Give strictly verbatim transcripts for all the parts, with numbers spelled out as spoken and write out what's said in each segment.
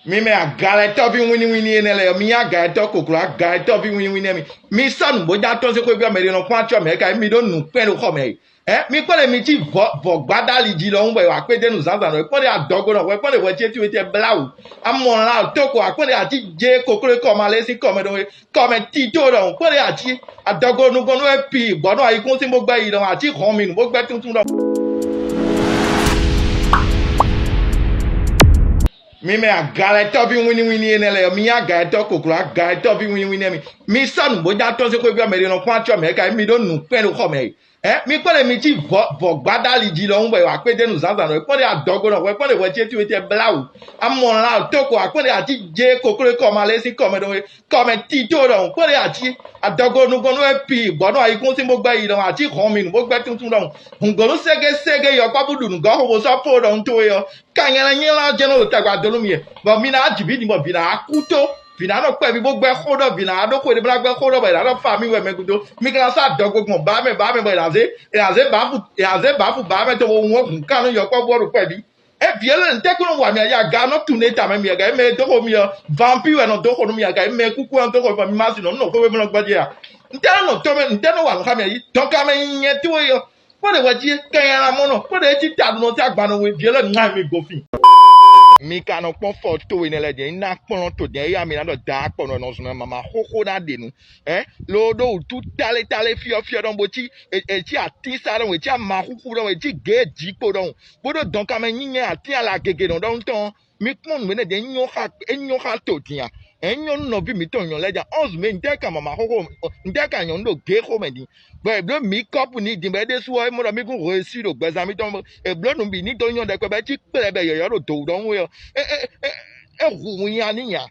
Mi mɛ agalɛtɔ́ví wínníwínní énɛ́ lɛ́ɛ, mi nyí agalɛtɔ́ kokló, agalɛtɔ́ví wínníwínní mi. Mi sɔ́ nǔ bó já tɔ́n sín xwé byɔ́ mɛ ɖé nɔ kpɔ́n acɔ́ mɛ ká, mi ɖó nǔkpɛ́n ɖo xɔ mɛ. Ɛ mi kpɔ́n ɖe mi cí vɔ vɔ gbadali jí ɖɔhun bɔ è wǎ kpé dé nu zǎnzǎn ɖɔhun, kpɔ́n ɖe adɔgo nɔ hwɛ, kpɔ́n ɖe hwɛ ce ti we tɛ bláwǔ. Amɔ la tóko, akwɛ́n ɖe ají jé kokló kɔma lé sín kɔmɛ ɖɔhun, kɔmɛ tito ɖɔhun, kpɔ́n ɖe ají adɔgo nukɔn nú wɛ pi bɔ̌ nɔ ayikún sín bó gbɛ yi ɖɔhun, ají hɔn mi nǔ bó gbɛ tuntun ɖɔhun. Mi mɛ agalɛtɔ́ví wínníwínní énɛ́ lɛ́ɛ, mi nyí agalɛtɔ́ kokló, agalɛtɔ́ví wínníwínní mi. Mi sɔ́ nǔ bó já tɔ́n sín xwé byɔ́ mɛ ɖé nɔ kpɔ́n acɔ́ mɛ ká, mi ɖó nǔkpɛ́n ɖo xɔ mɛ. Ɛ mi kpɔ́n ɖe mi cí vɔ vɔ gbadali jí ɖɔhun bɔ è wǎ kpé dé nu zǎnzǎn ɖɔhun, kpɔ́n ɖe adɔgo nɔ hwɛ, kpɔ́n ɖe hwɛ ce ti we tɛ bláwǔ. Amɔ la tóko, akwɛ́n ɖe ají jé kokló kɔma lé sín kɔmɛ ɖɔhun, kɔmɛ tito ɖɔhun, kpɔ́n ɖe ají adɔgo nukɔn nú wɛ pi bɔ̌ nɔ ayikún sín bó gbɛ yi ɖɔhun, ají hɔn mi nǔ bó gbɛ tuntun ɖɔhun. Hǔngɔ́nú ségéségé yɔkpɔ́ bú ɖu nǔgɔ́ xo bó sɔ́ fó ɖɔhun towe ɔ́, kanyɛlɛ nyɛ́lá jɛ́n nɔ ɖo tagba dó nú mi. Bɔ mi ná jǐ vǐ din bɔ vǐ ná kú tó, vǐ ná nɔ kpɛví bó gbɛ́ xó ɖɔ, vǐ ná ɖó xwe ɖé bó ná gbɛ́ xó ɖɔ bɔ è nǎ nɔ fa mì wɛ mɛ gúdo. Mi ka ná sɔ́ adɔgo gbɔn bǎ mɛ bǎ mɛ bɔ è nǎ zé è nǎ zé bǎfu è nǎ zé bǎfu bǎ mɛ tɔn bó wún hǔn kan nú yɔkpɔ́vú ɔ́ ɖo kpɛví. É vǐ élɔ́ ntɛ́ kún nɔ wa mi ayí aga nɔ tunwun éta mɛ mi aga mɛ e dó xo mi ɔ́, vampí wɛ nɔ dó xo nú mi aga mɛ kúkú wɛ nɔ dó xo mi ma sin nɔ nɔ xwé mɛ nɔ gbɔjɛ a? Ntɛ́ nɔ tɔn mɛ ntɛ́ nɔ wa nǔ xá mi ayí dɔnka mɛ nyɛ towe ɔ́, kpɔ́ ɖe hwɛ jí kɛnyɛla mɔ nɔ kpɔ́ ɖe jí ta nɔ sí agban nɔ we vǐ élɔ́ nya mi go fí. Mi ka nɔ kpɔ́n fɔ to énɛ́ lɛ́ɛ jɛ, ná kplɔ́n to dɛ̌n éyá mi ná ɖɔ daa kpɔnɔ nɔ zɔn mama xóxó ná ɖe nu. Ɛ loo ɖó wǔtu tálé tálé fyɔ́fyɔ́ ɖɔn bó cí è cí atínsá ɖɔn è cí amaxúxú ɖɔn è cí gějǐkpo ɖɔn bó ɖó dɔnkamɛ nyínyɛ atín ala gěgé nɔ ɖɔhun tɔn. Mi kpɔ́n nǔ énɛ́ ɖě nyɔ́ xa é nyɔ́ xa to din a? Ɛ nyɔ́ nú nɔví mǐtɔn nyɔ̌ lɛ́ɛ ja ɔ́nzun mɛ ntɛ́ ka mama xóxó ntɛ́ ka nyɔ̌nu ɖo gě xó mɛ din? Bɔ è blǒ mǐ kɔ́pu n'i din bɔ é ɖésú ɔ́ é mɔ ɖɔ mí kún hwesí ɖo gbɛzán mítɔn mɔ è blǒ nǔ bǐ ní dó nyɔ́ ɖɛkpɛ bɔ é cí kplɛ bɔ è yɔ̌yɔ́ ɖo dǒwú ɖɔhun é ɔ́, é é é é hu nya n'i nya.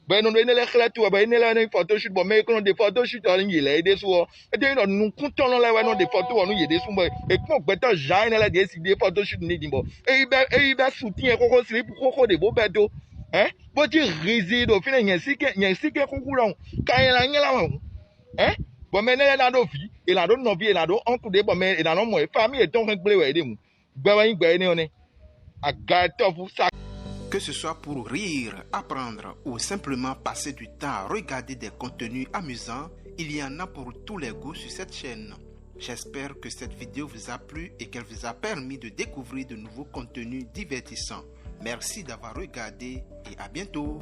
Bɔ è nɔ ɖo énɛ́ lɛ́ɛ xlɛ́ towe bɔ énɛ́ lɛ́ɛ wɛ nɔ nyí fɔtóshútu bɔ mɛ e kún nɔ ɖe fɔtóshútu ɔ́ nyi yě lɛ́ɛ é ɖésú ɔ́, é ɖo nyí ɖɔ nǔkúntɔ́nnɔ lɛ́ɛ wɛ nɔ ɖe fɔtó ɔ́ nú yě ɖésú bɔ è kpɔ́n gbɛtɔ́ Zan énɛ́ lɛ́ɛ ɖě si ɖe fɔtóshútu n'i din bɔ é yi bɛ́ é yi bɛ́ sutín e xóxó slípu xóxó ɖě bó bɛ́ dó. Ɛ bó cí hizi ɖo fínɛ́ nyɛ sí kɛ́n nyɛ sí kɛ́n xúxú ɖɔhun. Ka nyɛ ná nylá wɛ hǔn. Ɛ bɔ mɛ énɛ́ lɛ́ɛ ná ɖó vǐ, è nǎ ɖó nɔví, è nǎ ɖó ɔ́nkú ɖě bɔ mɛ è nǎ nɔ mɔ ɛ, famille yětɔn hɛn gblé wɛ é ɖe hǔn. Gbɛ wɛ nyí gbɛ énɛ́ ɔ́ nɛ́. Agalɛtɔ́vú sá. Que ce soit pour rire, apprendre ou simplement passer du temps à regarder des contenus amusants, il y en a pour tous les goûts sur cette chaîne. J'espère que cette vidéo vous a plu et qu'elle vous a permis de découvrir de nouveaux contenus divertissants. Merci d'avoir regardé et à bientôt.